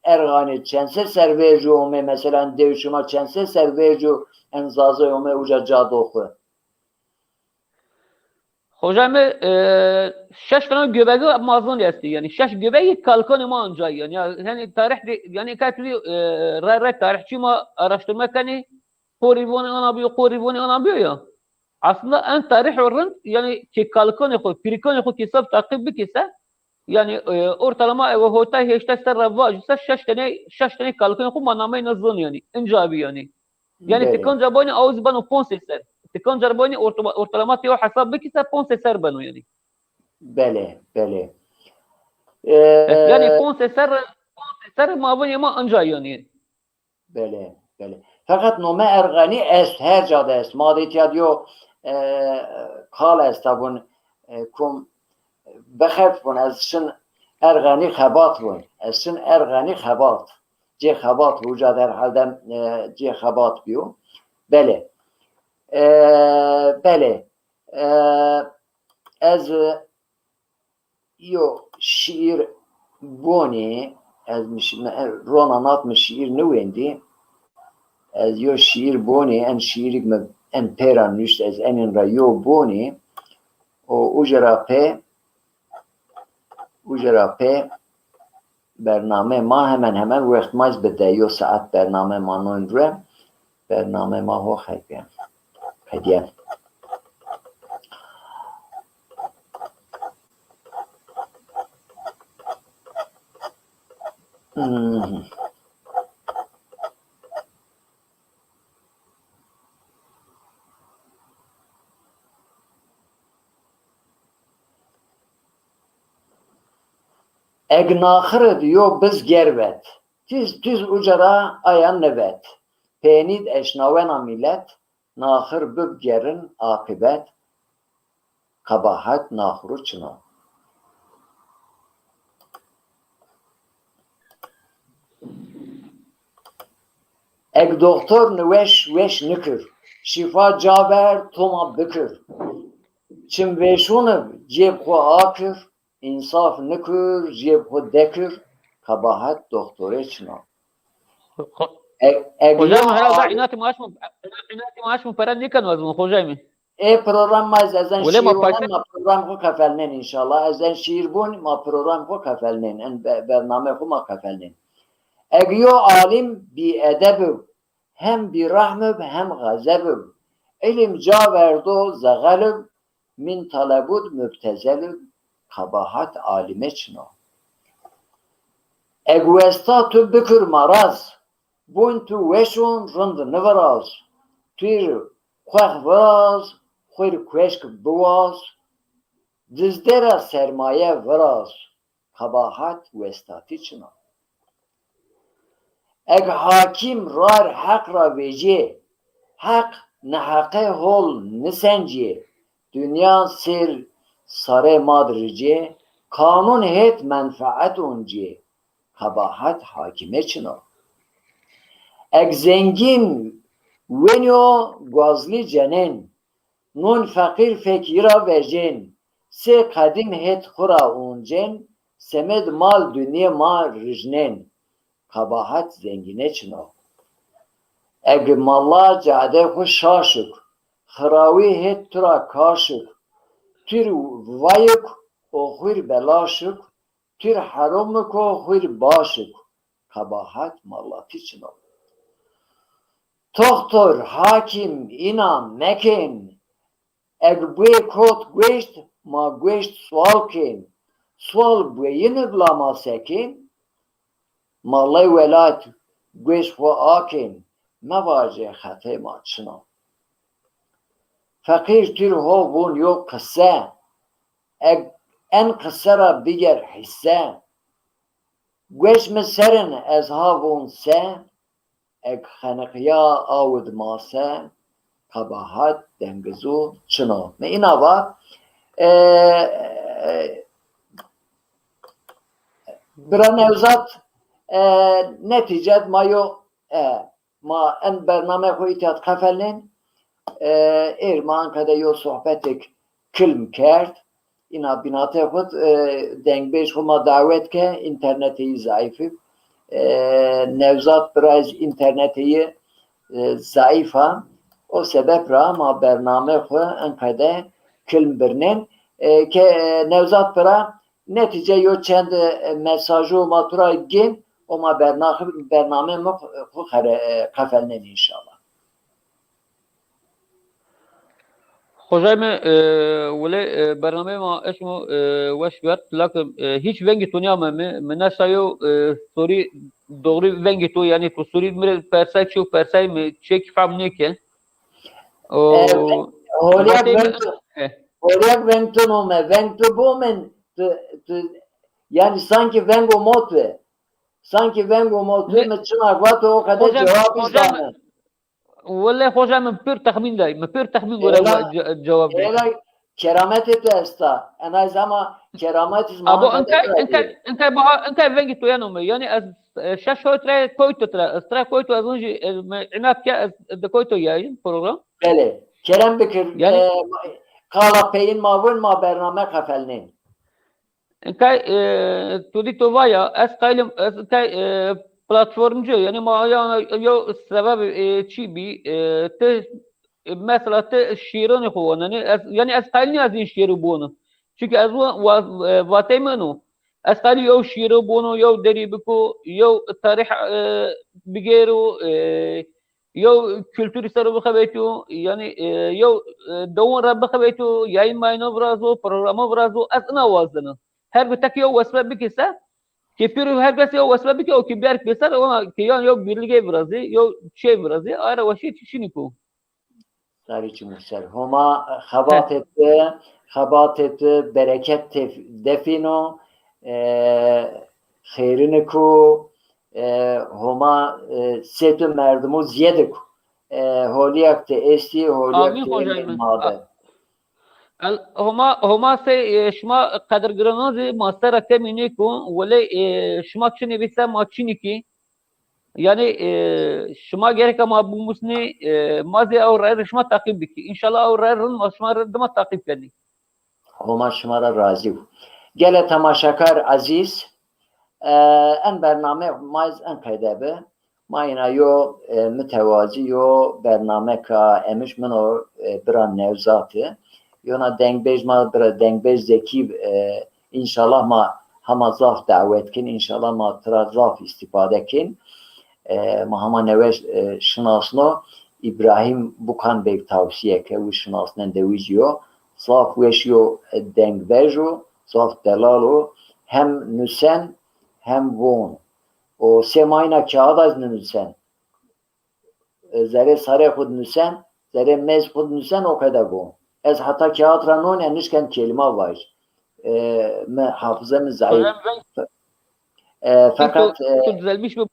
Erxanî, çend sey serr vercû ome, mesela, dewşima çend sey serr vercû en Zazay ome uca ca do xwu. Xocay mi, e, şeş tane göbegi ma zonî estî. Yanî şeş göbegi kalkanê ma ancay. Yanî, ya, yanî tarîh de, yanî ka tu, e, re, re tarîhçî ma araştırma kenî, qorî vonî ana bîyo, qorî vonî ana bîyo ya. Aslında en tarîh o rind, yanî ki kalkanê xo, pîrikanê xo ki saf takip bikî se, yanî, e, ortalama ew hotay heştay serra vajî se şeş tane, şeş tane kalkanê xo ma nameyna zon yanî. Inca bî yanî. Yanî ti kanca boynî aw zî beno ponc sey ser. Ti kanca boynî ortama-, ortalama ti o hesab bikî se ponc sey ser beno yanî. Belê, belê. E, yanî ponc sey ser, ponc sey ser ma vonî ma inca yanî. Belê, belê. Feqet nome Erxenî est, her ca de est. Ma de îtya diyo, e, qal esta vun, e, kum bixef vun, ez şin Erxenî xebat vun. Ez şin Erxenî xebat. Cê xebat vun, uca de herhalde, e, cê xebat bîyo. Belê. E, belê. E, ez yo şîîr bonî, ez mi şi-, mi, rona nat mi şîîr niwendî. Ez yo şîîr bonî, en şîîrik mi en pêra nuşt, ez enin ra yo bonî. O uca ra pê, uca ra pê bername ma hemen hemen wext ma zî bi de, yo saet bername ma non re. Bername ma ho xebîyen. Xebîyen. Hmm. Eg naxir id yo biz gervet, tiz tiz uca ra aya nivet. Peynî d eşnawena mîlet, naxir bib gerin aqîbet, qebahet naxiru çin o. Eg doxtor niweş weş nikir, şîfa ca ver toma bikir. Çim vêşûn ib cêb xwu akir, însaf nikir, jêb xwu dekir, qebahet doxtorê çin o. Xo-, e-, egno Hocam, herhalde alim inatî maaş mı, inatî maaş mı para nêkeno ez bunu, hocam? Ê program ma ez, ez en şîîr wanen ma program xwu qefelnên înşallah. Ez en şîîr bûn, ma program xwu qefelnên. En be-, bername xwu ma qefelnên. Eg yo alim bîedeb ib, hem bîrehm ib, hem xezeb ib. Îlim ca verdo zexel ib, min talebûd mubtezel ib, qebahet alime çin o. Eg westa tu bikir maraz, bûn tu weşûn rind niviraz. Tuyr xwex viraz, xwir kueşk biwaz, dizde ra sermaye viraz, qebahet westatî çin o. Eg hakîm rar heq ra vecê, heq niheqê hol nisencê, dinya sêr sarê ma di ricê, qanûn hêt menfeet oncê, qebahet hakîme çin o. Eg zengîn wenî yo guazlî cenên, non feqîr fekî ra vejên, sê qedîm hêt xwu ra oncên, semêd mal dinyê ma rijnên, qebahet zengîne çin o. Eg malla cadê xwu şaş ib, xirawî hêt tu ra kaş ib, tuyr vayik û xwir belaş ib, tuyr herom iko, xwir baş iko, qebahet mallatî çin o. Toxtor, hakîm, îna mekên, eg buê kot gueşt, ma gueşt sual kên. Sual bueyin ib la ma sekên? Malley welat gueşt xwu akên, mevajê xetê ma çin o. Feqîr tuyr ho vûn yo qise, eg en qise ra biger hîsse. Gueş mi ser in ez ha vûn se, eg xeniqya awid ma se, qebahat dengizû çin o. Mi îna va, e, e, Bira Nevzat, e, netîcet ma yo, e, ma en bername xo îtya di qefelnên, e, êr ma enka de yo sohbetêk kilm kerd. Îna bînatê xo, e, dengbêj xo ma dawet ke, înternetê yî zayîf î. E, Nevzat bira ez înternetê yî, e, zayîf a. O sebeb ra ma bername xo enka de kilm birnên. E, ke, e, Nevzat bira, netîce yo çend, e, mesajo ma tu ra gên, o ma bernaxi-, bername mi xo xere-, e, qefelnên înşallah. Xocay mi, e, wele, e, bernameyê ma eşmo, e, weş werd. Lakin, e, hîç vengê to nîyame mi. Mi neşayo, e, sorî, doğru vengê to, yanî to sorî mi rê persay çi yo, persay mi çek fehm nêken. O, e, holîyak veng to, e, holîyak veng to nome, veng to bo min, tu, tu, yanî sanki vengo mo tu. Sanki vengo mo tu, mi çinak vato o qede cewabî dame. Wele xoca mi pir texmîn day. Mi pir texmîn gore ce-, cewab day. Ela kerametê tu esta. Enay zama kerametî zî ma. Abo enkay, enkay, enkay baha, enkay vengî to yeno mi. Yanî ez, e, şeş hoy tre koyto tre. Ez tre koyto ez onjî, e, mi inat ke ez de koyto yayın program. Belê. Kerem bikir. Yanî, e, qala peyin ma vun ma bername qefelnên. Kay, e, tu dî to vaya, ez qayîl im, ez kay, e, platformcu, yanî ma ya, yo sebeb, e, çî bî, e, ti, e, mesela ti şîîranê xo wanenê, ez, yanî ez qayîl nîya ez în şîîrî biwano. Çunke ez wa-, wa-, e, vateyê min o. Ez qayîl yo şîîrî biwano, yo derî biko, yo tarîh, e, bigêro, e, yew kulturî ser o bixebetîyo, yanî, e, yew, e, dewon ra bixebetîyo, yayın mayino virazo, programo virazo, ez ina wazena. Her ku tek yew wesfe bikî se, ke pêro her kes yew wesfe bikî, o ke biyar pêser, ona ke yan yew birlîgê virazî, yew çê virazî, aye ra weşî çi şinî ku. Sarî çimû ser. Homa xebatê tu, xebatê tu bereket tef-, defîno, e, xêrini ku, e, Homa, e, sê tu merdimû ziyede ku. E, holîyak tu estî, holîyak tu ênê ma de. El, Homa, Homa sey, e, şima qedirgirana zî ma sera kemî nêko, wele, e, şima çinê bî se ma çinî kî. Yanî, e, şima gereka ma bimusnî, e, ma zî ew rayîr şima taqîb bikî. Înşallah ew rayîr rind ma şima rind dima taqîb kenî. Homa şima ra razî bo. Gelê temaşekar ezîz, e, en bername ma ez en qeyde bi. Ma îna yo, e, mitewazî yo bernameka emiş min o, e, bira Nevzatî. Yona dengbêj ma bira dengbêj Zekî, e, înşallah ma hema zaf dawet kin, înşallah ma tira zaf îstîfade kin. E, ma hema newe, e, şinasno, Îbrahîm Bukan Beg tawsîye ke, wi şinasnen de wi zî yo. Zaf weş yo, e, dengbej o, zaf delal o. Hem nusen, hem von. O sê ma îna kağıda zî ninusen. E, zerê sarê xwu di nusen, zerê mêz xwu di nusen, o qede go. Ez heta kağıt ra nonîya nişken kelîma vaj. E, mi hafize mi zayîf. E, feqet, e, tu düzelmiş mi?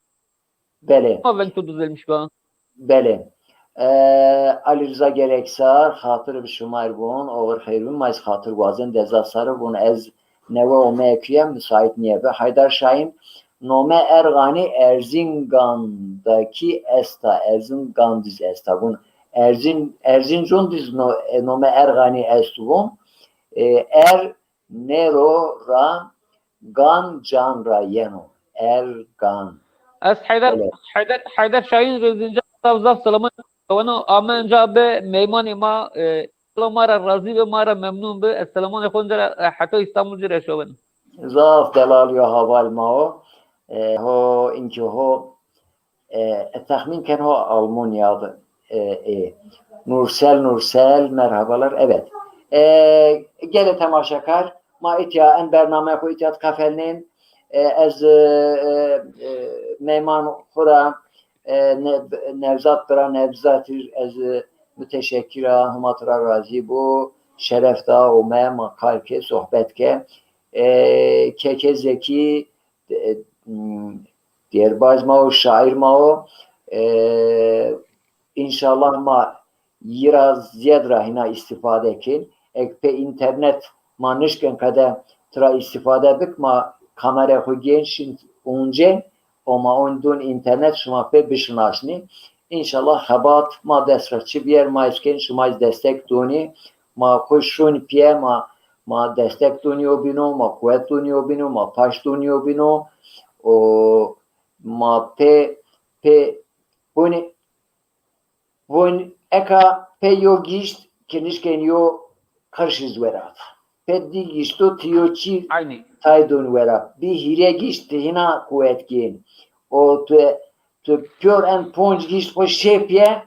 Belê. Ama veng tu düzelmiş mi? Belê. E, Ali Rıza Gereksar, xatir bi şima ir bun, oxir xeyr bun, ma ez xatir wazên deza sar bun, ez newe omeye kuye, müsait niyebe. Haydar Şahin, nome Ergani Erzingan da ki esta, Erzingan diz esta. Bun Erzin, Erzincun diz no, e, nome Ergani estu bun. E, er nêro ra, gan can ra yeno. Ergan. Ez Heyder, Heyder, Heyder Şahin Erzincan zaf zaf selaman. Weno ame enca be meymanê ma, e, Allah ma ra razî be, ma ra memnun be. Ez selamanê xo nca ra, e, heta Îstanbul ci ra şoweno. Zaf delal yo haval ma o. E, ho, inkî ho, e, e, texmîn ken ho Almanya de, e, e. Nursel, Nursel, merhabalar. Evet. E, gelê temaşekar, ma îtya en bername xo îtya di qefelnên. E, ez, e, e, e, meyman xo ra, e, Ne-, Nevzat bira Nevzat ir, ez, e, muteşekkir a, Homa tu ra razî bo, şeref da, ome, ma qal ke, sohbet ke. E, Keke Zekî, e, m, dêrbaz ma o, şair ma o. E, înşallah ma yi ra ziyed ra hîna îstîfade kên. Eg pê înternet ma nişkên qede tira îstîfade bik, ma kamera xo gên şin once, o ma on don internet şima pê bişinaşnî. Înşallah xebat ma dest ra çi bîyer ma eşkên şima iz destek donî. Ma xo şun pîye ma ma destek donî o bîno, ma quwet donî o bîno, ma paş donî o bîno. O ma pê pê Vûn, vûn eka pê yo gîşt ki nişkên yo qirş iz wera. Pê dî gîşto ti yo çî Aynî. tay don wera. Bî hîrê gîşt ti hîna quwet gên. O tu, tu pîyor en ponc gîşt xo şêpîye,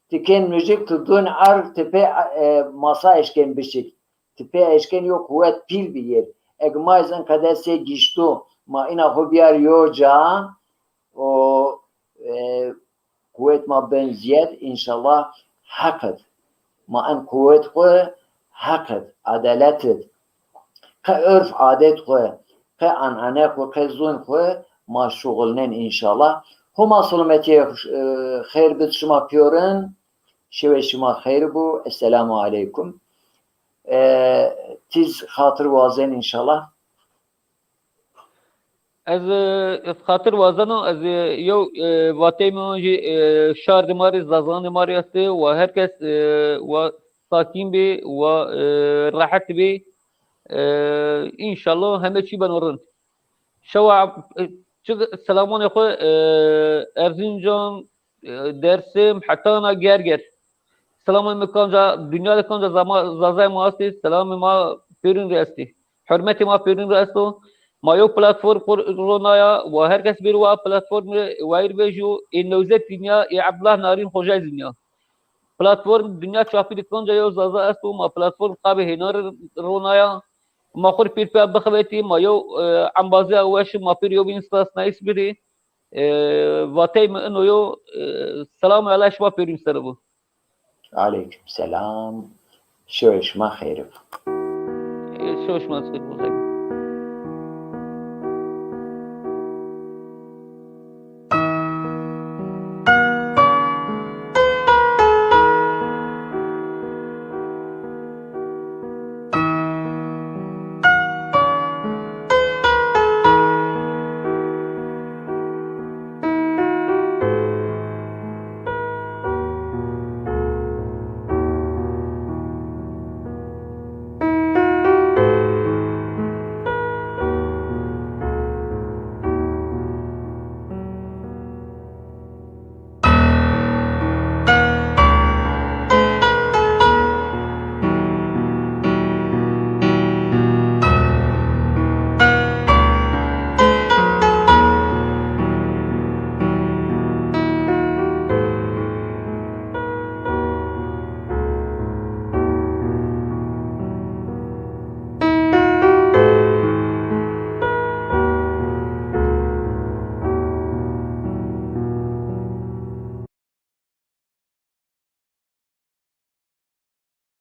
ti kên muzik, tu don ar ti pê, e, masa eşkên bişik. Ti pê eşkên yo quwet pîl bîyêr. Eg ma ez en qede sê gîşto, ma îna xo bîyar yo ca, o, e, quwet ma ben zîyed, înşallah heq id. Ma en quwet xwu heq id, adelet id. Qe urf adet xwu, qe anane xwu, qe zon xwu ma şuxulnen înşallah. Homa selametîye, e, xeyr bid şima pîyorin. Şewê şima xeyr bo. Esselamu aleykum. E, tiz xatir wazen înşallah. Ez, e, ez xatir wazeno, ez, e, yew, e, vateyê mi jî, e, şardê ma rê, zazanê ma rê estê, wa her kes, e, wa sakîn bê, wa, e, rehet bê. E, înşallah heme çî beno rind. Şewa, e, çi selamanê xwu, e, Erzincan, e, Dersim, heta na Gerger. Selamê mi kanca, dinya de kanca zama, zazayê ma estê, selamê ma pêrin rê estê. Hurmetê ma pêrin rê esto. Ma yew platform qur-, ronaya, wa her kes bêro wa platform rê wayîr vejîyo, ê Newzet dinya, ê Ebdullah Narîn Xocay dinya. Platform dinya çapî de kanca yew zaza esto, ma platform qabê hêna rê ronaya. Ma xwu rê pêr pîya bixebetî, ma yew, e, embazîya weş, ma pêr yewbîn stasnayîs bidî. E, vateyê mi ino yo, e, selamê Ella şima pêrîn ser bo. Aleykum selam. Şewê şima xeyr bo. E, şew şima xeyr bo.